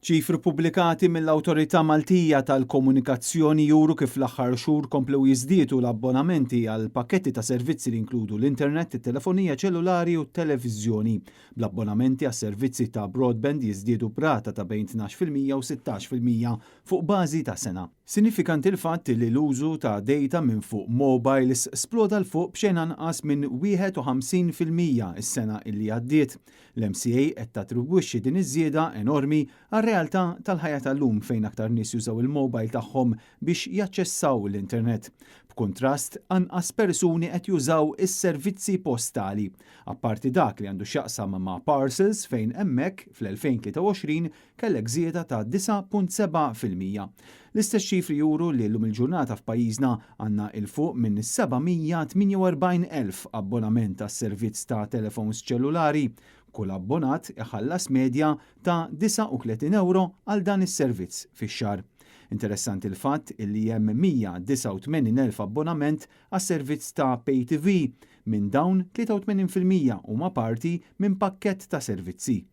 Ċifri pubblikati mill-Awtorità Maltija tal-Komunikazzjoni juru kif l-aħħar xhur komplew jiżdiedu l-abbonamenti għal pakketti ta' servizzi li jinkludu l-internet, it-telefonija ċellulari u t-televiżjoni. Bl-abbonamenti għas-servizzi ta' broadband jiżdiedu b'rata ta' bejn 12% u 16% fuq bażi ta' sena. Sinifikanti l-fatt li l-użu ta' data minn fuq mobiles sploda 'l fuq b'xejn anqas minn 51% is-sena illi għaddiet. L-MCA qed tattribwixxi din iż-żieda enormi għar-realtà tal-ħajja tal-lum fejn aktar nies jużaw il-mobile tagħhom biex jaċċessaw l-internet. B'kuntrast, anqas persuni qed jużaw is-servizzi postali. Apparti dak li għandu x'jaqsam ma' parcels fejn hemmhekk fl-2023 kellek żieda ta' 9.7%. L-istess ċifri juru li llum il-ġurnata f'pajjiżna għandna 'l fuq minn 748,000 abbonament għas-servizz ta' telefons ċellulari. Kull abbonat iħallas medja ta' €39 għal dan is-servizz fix-xahar. Interessanti l-fatt li hemm 189,000 abbonament għas-servizz ta' Pay TV. Minn dawn, 83% huma parti minn pakkett ta' servizzi.